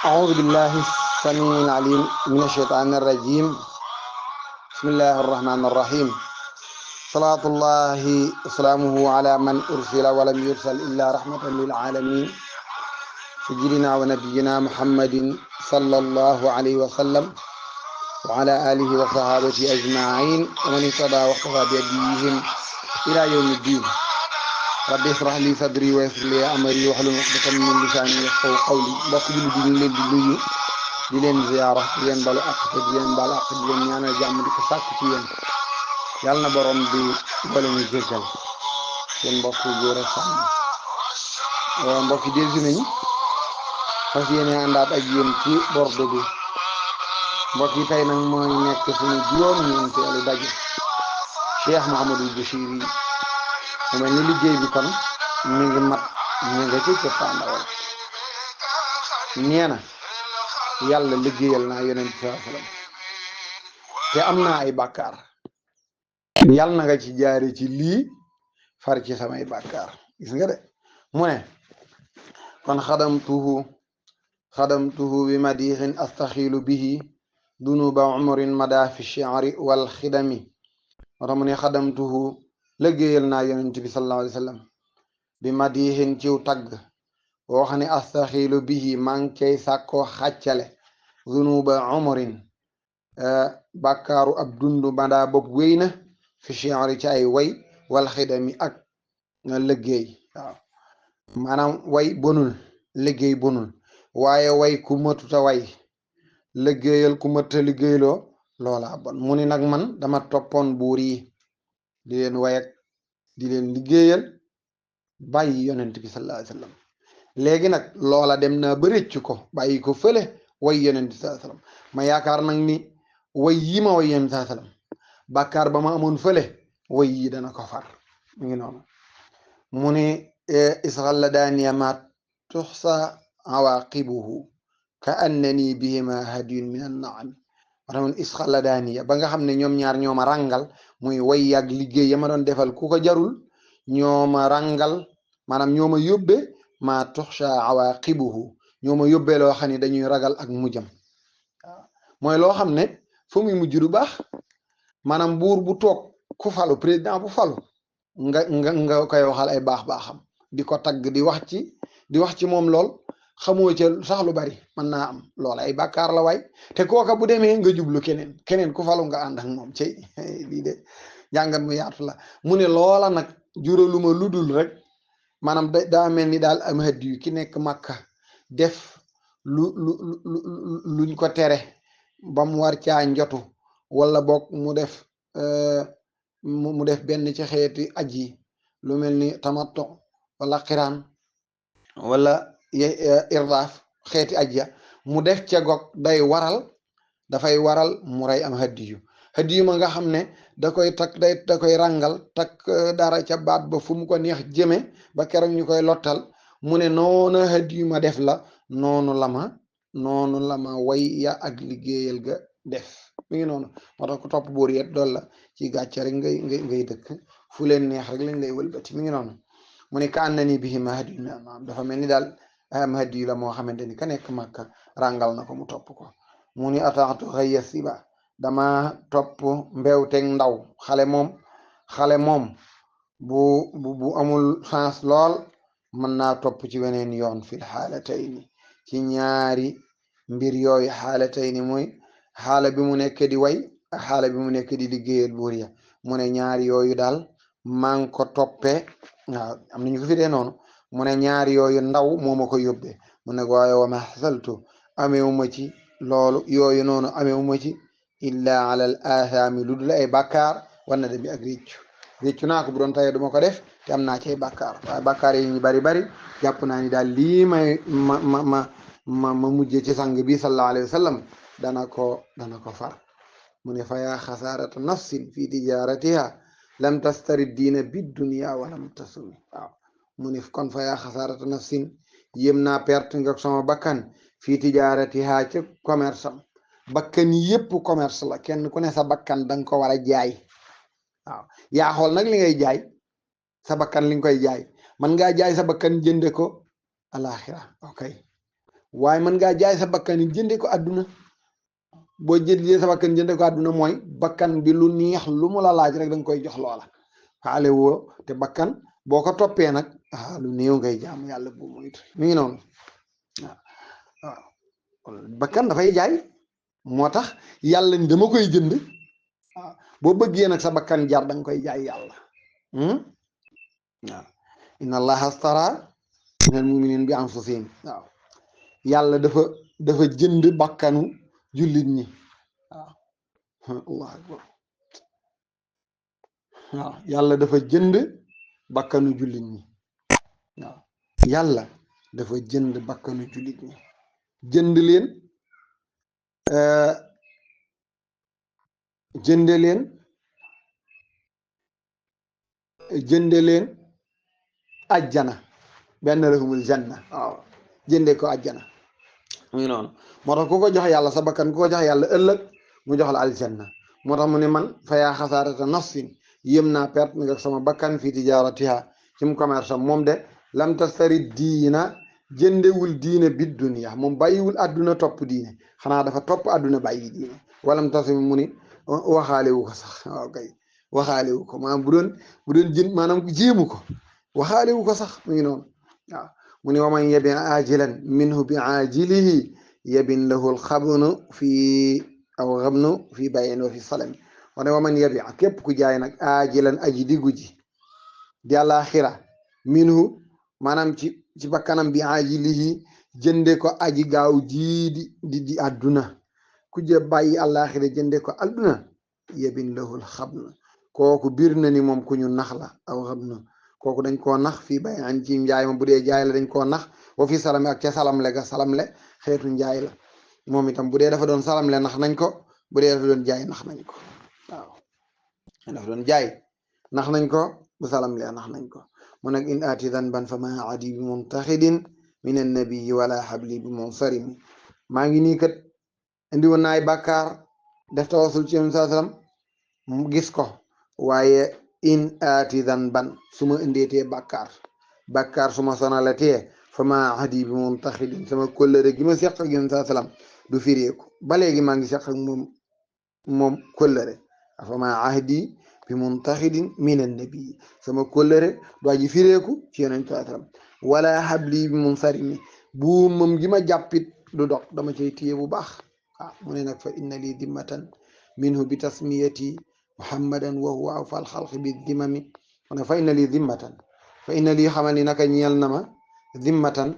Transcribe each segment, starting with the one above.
أعوذ بالله السميع العليم من الشيطان الرجيم. بسم الله الرحمن الرحيم. صلاة الله وسلامه على من أرسل ولم يرسل إلا رحمة للعالمين سيدنا ونبينا محمد صلى الله عليه وسلم وعلى آله وصحابته أجمعين ومن اهتدى واقتفى بهديهم إلى يوم الدين. rabbi israh li sadri wa yassir li amri wahlul uqdatan min lisani yafqahu qawli. mbokk bi di leen di nuyu di leen ziyaara di leen balu ak te di leen balu ak di leen ñaanal jàmm di ko sàkk ci yéen. yàlla na borom bi boole ñu jéggal seen mbokk góor a sàmm. mbokk yi dellusi nañu fas yéene àndaat ak yéen ci bordo bi. mbokk yi tey nag mooy nekk suñu juróom-ñeenteelu daje Cheikh Mouhamadul Bachir yi mu mel ni liggéey bi kon mi ngi mat ñu nga ci cëppaandawal. nee na yàlla liggéeyal naa yonent bi sallallahu alayhi wasallam te am naa ay bàkkaar, yàlla na nga ci jaare ci lii far ci samay bàkkaar. gis nga de mu ne kon xadamtuhu bi madixin astaxilu bihi dunuba umrin mada fi shi'ri wal xidami. moo tax mu ne xadamtuhu liggéeyal naa yonent bi sallallahu alayhi wasallam bi madixin ciw tagg boo xam ne astaxilu bihi maa ngi cay sàkkoo xàccale zunuba umrin bàkkaaru ab dund bandaa bopp wéy na fi shi'ri ci ay way wal xidami ak liggéey. waaw maanaam way bonul, liggéey bonul, waaye way ku matuta way liggéeyal ku mata liggéeyloo loola bon. mu ni nag man dama toppoon buur yi di leen wayak di leen liggéeyal bàyyi yonent bi sallallahu alayhi wasallam. léegi nag loola dem na ba rëcc ko bàyyi ko fële way yonent bi sallallahu alayhi wasallam. ma yaakaar nag ni way yi ma way yonent bi sallallahu alayhi wasallam bàkkaar ba ma amoon fële way yi dana ko far. mu ngi noonu mu ni isxalla daaniya ma tuxsa awaqibuhu ka annani bihima hadiyun min an naam. watamun isxalla daaniya ba nga xam ne ñoom ñaar ñooma ràngal muy way yàgg liggéey ya ma doon defal ku ko jarul ñooma ràngal, maanaam ñooma yóbbe ma tuxsa awaqibuhu ñooma yóbbee loo xam ne dañuy ragal ak mujjam. waaw mooy loo xam ne fu muy mujj du baax. maanaam buur bu toog ku falu, président bu falu nga koy waxal ay baax-baaxam di ko tagg di wax ci moom lool xamoo ca sax lu bari mën naa am loola ay bàkkaar la waay. te kooka bu demee nga jublu keneen ku falu nga ànd ak moom ci lii de jàngat mu yaatu la. mu ne loola nag juraluma lu dul rek maanaam daa mel ni daal am hëdd yu ki nekk Makka def luñ ko tere ba mu war caa njotu wala boog mu def benn ci xeeti aj yi lu mel ni tamattu wala xiraan wala irdaaf xeeti aj ya mu def ca gog dafay waral mu rey am hadiyu ma nga xam ne da koy ràngal takk dara ca baat ba fu mu ko neex jëme ba keroog ñu koy lottal. mu ne noonu hadiyu ma def la noonu la ma way ya ak liggéeyal ga def. mi ngi noonu moo tax ku topp buur yet dool la ci gàcce rek ngay dëkk fu leen neex rek lañ lay wëlbati. mi ngi noonu mu ne ka annani bihima hadiyun min an-naam dafa mel ni daal am hadiyu la moo xamante ni ka nekk Makka ràngal na ko mu topp ko. mu ni ataatu xëya siba dama topp mbewteg ndaw. xale moom bu amul chance lool mën naa topp ci weneen yoon fil xaalatayni ci ñaari mbir yooyu. xaalatayni mooy xaala bi mu nekk di way ak xaala bi mu nekk di liggéeyal buur ya. mu ne ñaari yooyu daal maa ngi ko toppee. waaw am nañu ko fi dee noonu. mu ne ñaari yooyu ndaw moo ma ko yóbbee. mu ne waaye wa ma xasaltu amewuma ci loolu yooyu noonu amewuma ci illa ala al athami lu dul ay bàkkaar wana demi ak réccu naa ko bu doon tayee duma ko def te am naa ci ay bàkkaar. waaye bàkkaar yi ñu bari jàpp naa ni daal lii may ma mujjee ci sang bi sallallahu alayhi wa sallam dana ko far. mu ne fa yaa xasaarata nafsin fi tijaratiha lam tastari diina bi dunia walam tasumi. waaw mu ne kon fa yaa xasaarata nafsin yéem naa perte nga sama bakkan fii tijaratiha ci commerce am. bakkan yépp commerce la, kenn ku ne sa bakkan danga ko war a jaay. waaw yaa xool nag li ngay jaay sa bakkan li nga koy jaay. man ngaa jaay sa bakkan jënde ko alaxira. ok waaye mën ngaa jaay sa bakkan yi jënde ko àdduna boo jëndee sa bakkan jënde ko àdduna mooy bakkan bi lu neex lu mu la laaj rek da nga koy jox loola xaale woo te bakkan boo ko toppee nag lu néew ngay jaamu yàlla bu moytu mi ngi noonu waaw bakkan dafay jaay moo tax yàlla ni dama koy jënd waaw boo bëggee nag sa bakkan jar da nga koy jaay yàlla waaw inna allaha astara minal muminin bi anfusihim waaw yàlla dafa jënd bakkanu jullit ñi waaw allah akbar waaw yàlla dafa jënd bakkanu jullit ñi waaw yàlla dafa jënd bakkanu jullit ñi jënd leen jënde leen ajjana benn lahumul janna waaw jënde ko ajjana muy noonu moo tax ku ko jox yàlla sa bakkan ku ko jox yàlla ëllëg mu jox la aljanna moo tax mu ne man fa yaa xasaarata nafsin yëm naa perte nga sama bakkan fii tijaaratiha ci mu commerce moom de lam tastari diina jëndewul diine bi dunya moom bàyyiwul àdduna topp diine xanaa dafa topp àdduna bàyyi diine walam tasimi mu ni waxaalewu ko sax waaw kay waxaalewu ko maanaam bu doon jën maanaam jéemu ko waxaalewu ko sax mu ngi noonu waaw mu ni waman yebin ajilan minhu bi ajilihi yebin lahu alxabnu fii aw xabnu fii bayin wa fi salami wane waman yebi képp ku jaay nag ajilan aji diggu ji di àlaxira minhu maanaam ci bakkanam bi ajilihi jënde ko aji gaaw jii di àdduna ku jë bàyyi àlaxira jënde ko àdduna yebin lahul xabna kooku bir na ni moom ku ñu nax la aw xabna kooku dañ koo nax fii bay an ci njaay ma bu dee jaay la dañ koo nax wa fi salame ak ca salamle ga salamle xeetu njaay la moom itam bu dee dafa doon salamle nax nañ ko bu dee dafa doon jaay nax nañ ko waaw dafa doon jaay nax nañ ko bu salamle nax nañ ko mu nag in aati danban fa ma adi bi muntaxidin min annabiyi wala xabli bi munsarimi maa ngi nii kat indi woon naay bàkkaar def tawasul ci yonent sallam mu gis ko waaye in aati danban su ma indeetee bàkkaar su ma sonalatee fa ma adi bi muntaxidin sama kóllëre gi ma seq ak yonent sallam du fireeku ba léegi maa ngi seq ak moom kóllëre fa ma ahdi bi muntaxidin min annabi sama kóllëre du aji fireeku ci yonent sallam wala habli bi munsarimi bu moom gi ma jàppit du dog dama cay téye bu baax mu ne nag fa inna lii dimmatan minhu bi tasmiyati muhammadan wa huwa awfal xalqi bi dimami mu ne fa inna lii dimmatan fa inna lii xamal ni naka ñeel na ma dimmatan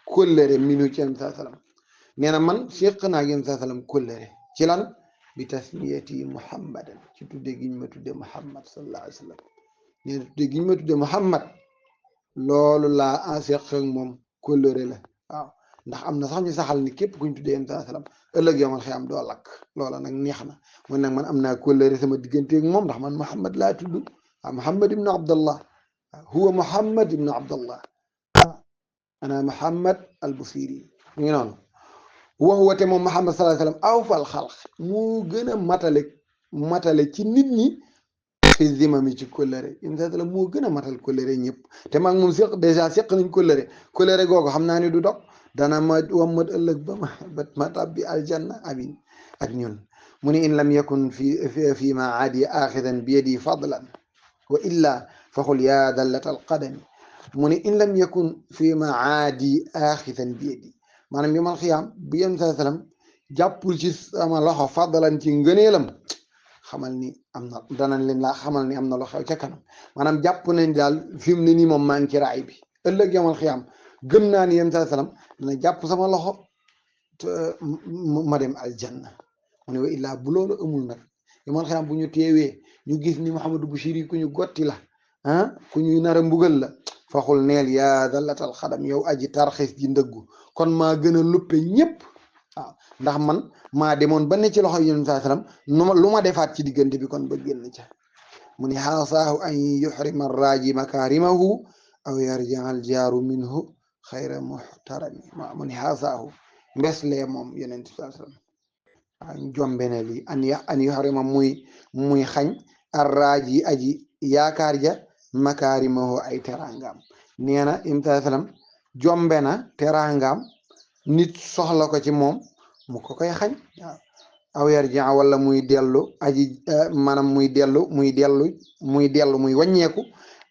kóllëre minhu ci yonent sallam nee na man séq naa ak yonent sallam kóllëre ci lan bi tasmiyati muhammadan ci tudde giñ ma tudde muhammad sallallahu alayhi wa sallam nee na tudde giñ ma tudde muhammad loolu laa séq ak moom kóllëre la waaw ndax am na sax ñu saxal ni képp kuñ tuddee yonent sallam ëllëg yomal xiyam doo lakk loola nag neex na man nag man am naa kóllëre sama digganteeg moom ndax man muhammad laa tudd waaw muhammad ibnu abdallah huwa muhammad ibnu abdallah ana muhammad al busiri mu ngi noonu waxuwate moom muhammad sallallahu alayhi wasallam awfal xalq moo gën a matale ci nit ñi fi zimami ci kóllëre yonent sallam moo gën a matal kóllëre ñëpp te maag moom seq dèjà seq nañ kóllëre googu xam naa ni du dog dana ma wammat ëllëg ba ma tabbi aljanna amin ak ñun mu ni in lam yakun fi ma aadi axidan bi yadi fadlan wa illa faxul yaa dallat alqadami mu ni in lam yakun fi ma aadi axidan bi yadi maanaam yomal xiyaam bu yonent sallam jàppul ci sama loxo fadlan ci ngëneelam xamal ni am na danañ leen laa xamal ni am na lu xew ca kanam maanaam jàpp nañ daal fi mu ne nii moom maa ngi ci raay bi ëllëg yomal xiyaam gëm naa ni yonent sallam dana jàpp sama loxo ma dem aljanna mu ne wa illaa bu loolu amul nag yomal xiyaam bu ñu teewee ñu gis ni Muhammadu Bushiri ku ñu gotti la ku ñuy nar a mbugal la faxul neel yaa dallatal xadam yow aji tarxis ji ndëggu kon maa gën a luppe ñëpp waaw ndax man maa demoon ba ne ci loxo yonent sallam lu ma defaat ci diggante bi kon ba génn ca mu ni xaasaahu an yuxrima raaji makaarimahu aw yarja al jaaru minhu xayra muxtarami mu ni xaasaahu mbeslee moom yonent sallam waaw jombe ne lii an yuxrima muy xañ ar raaji aji yaakaar ja makaarimahu ay teraangam nee na yonent sallam jombe na teraangam nit soxla ko ci moom mu ko koy xañ waaw aw yarjia wala muy dellu aji maanaam muy dellu muy wàññeeku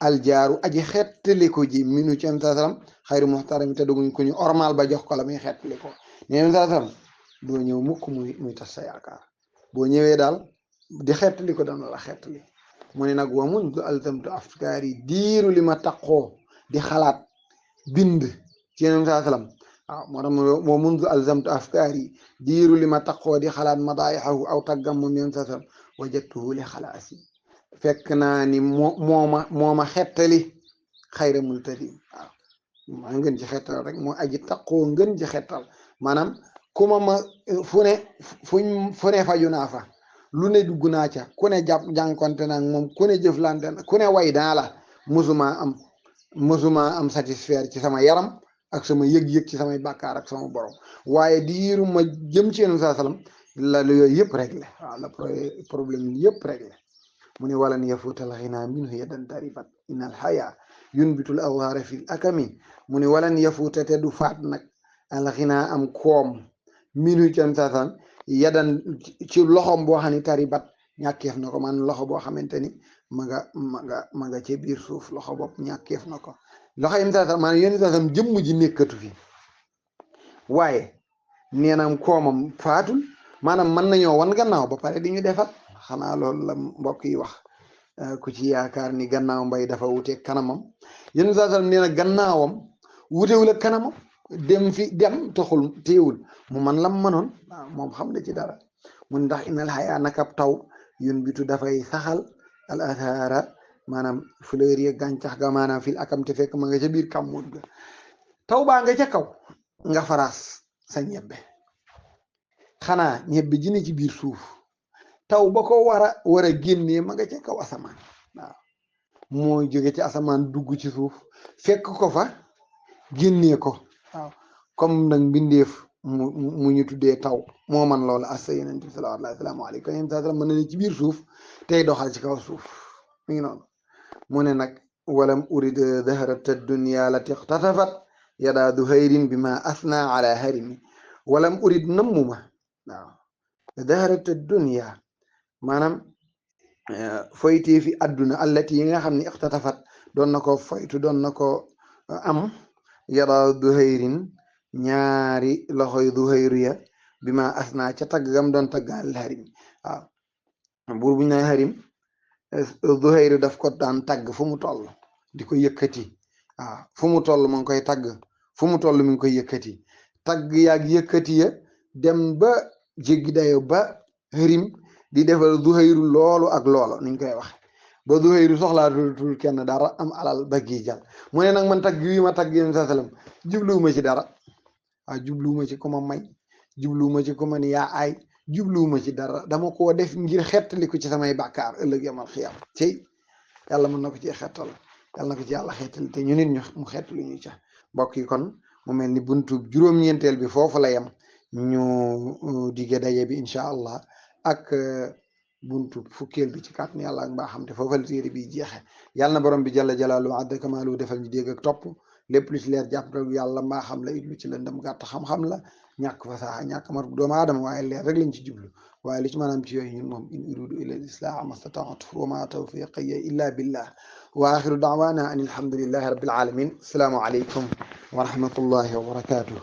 aljaaru aji xettaliku ji minu ci am sasalam xayru muxtarami te duguñ ko ñu ormal ba jox ko la muy xettaliko neen sasalam doo ñëw mukk muy tas sa yaakaar boo ñëwee daal di xettaliko dana la xettali mu ne nag wa mundu alzamtu afkaar yi diiru li ma taqoo di xalaat bind ci yeneen sasalam waaw moo tax moo mundu alzamtu afkaar yi diiru li ma taqoo di xalaat madaayaxahu aw taggam moom yeneen sasalam wajatuhu li xalaasi fekk naa ni mooma xettali xayra multadim waaw maa ngën ci xettal rek moo aji taqoo ngën ci xettal maanaam kuma ma fu ne faju naa fa lu ne dugg naa ca ku ne jànkonte naag moom ku ne jëflante na ku ne way naa la mosuma am satisfaire ci sama yaram ak sama yëg-yëg ci samay bàkkaar ak sama borom waaye diiru ma jëm ci yenn saa salaam la yooyu yëpp réglé waaw la problème yëpp réglé mu ne walan yafuutal xinaa minhu yadan taribat in al xaya yunbitul awhaara fil akami mu ne walan yafuuta te du faat nag al xinaa am koom minhu ci yenn saa salaam yadan ci loxom boo xam ne taribat ñàkkeef na ko man loxo boo xamante ni ma nga ci biir suuf loxo bopp ñàkkeef na ko loxo yenn saa salaam maanaam yenn saa salaam jëmm ji nekkatu fi waaye nee na koomam faatul maanaam mën nañoo wan gannaaw ba pare di ñu defat xanaa loolu la mbokk yi wax ku ci yaakaar ni gannaaw mbay dafa wute kanamam yenn saa salaam nee na gannaawam wutewul ak kanamam dem taxul téewul mu man lam mënoon waaw moom xam na ci dara mun ndax inal xayaa nakab taw yun bitu dafay saxal al athaara maanaam fleur yi gàncax ga maanaam fil akam te fekk ma nga ca biir kàmmut ga taw baa nga ca kaw nga faraas sa ñebbe xanaa ñebbe ji ne ci biir suuf taw ba ko war a génnee ma nga ca kaw asamaan waaw mooy jóge ci asamaan dugg ci suuf fekk ko fa génnee ko waaw comme nag mbindeef mu ñu tuddee taw moo man loolu asa yenente bi salawatullahi wasalaamu alayhi kon yenente sallam mën na ne ci biir suuf tey doxal ci kaw suuf mi ngi noonu mu ne nag walam urid dahrata dunya lati iqtatafat yadaa duhayrin bi ma asna ala harimi walam urid nammuma waaw dahrata dunya maanaam foytee fi adduna allati yi nga xam ne iqtatafat doon na ko foytu doon na ko am yadaa duhayrin ñaari loxoy duhayru ya bi ma asna ca tagg gam doon taggal harim waaw buur buñ naa harim duhayru daf ko daan tagg fu mu toll di ko yëkkati waaw fu mu toll ma ngi koy tagg fu mu toll mi ngi koy yëkkati tagg yaag yëkkati ya dem ba jéggi dayo ba harim di defal duhayru loolu ak loolo niñ koy wax ba duhayru soxlaatul kenn dara am alal ba gi jal mu ne nag man tagg wi ma tagg yéen sa salam jubluwuma ci dara waaw jubluwuma ci ku ma may jubluwuma ci ku ma ni yaa ay jubluwuma ci dara dama koo def ngir xettaliku ci samay bàkkaar ëllëg yamal xiyam ci yàlla mën na ko ci xettal yàlla na ko ci yàlla xettali te ñu nit mu xettali ñu ca mbokk yi kon mu mel ni buntu juróom-ñeenteel bi foofu la yem ñu dige daje bi incha allah ak buntu fukkeel bi ci kàttan yàlla ak mbaaxam te foofa la téere bi jeexe yàlla na borom bi jalla jalaalu adda kamaalu defal ñu dégg ak topp lépp lu ci leer jàppal yàlla mbaaxam la it lu ci lëndëm gàtt xam-xam la ñàkk fasaxa ñàkk mat doomu aadama waaye leer rek lañ ci jublu waaye li ci maanaam ci yooyu ñun moom in uridu illa al islaaha mastataatu wa ma tawfiqiya illa billah wa axiru daawana an alhamdulillahi rabbil alamin assalaamu aleykum wa rahmatullahi wa barakatuh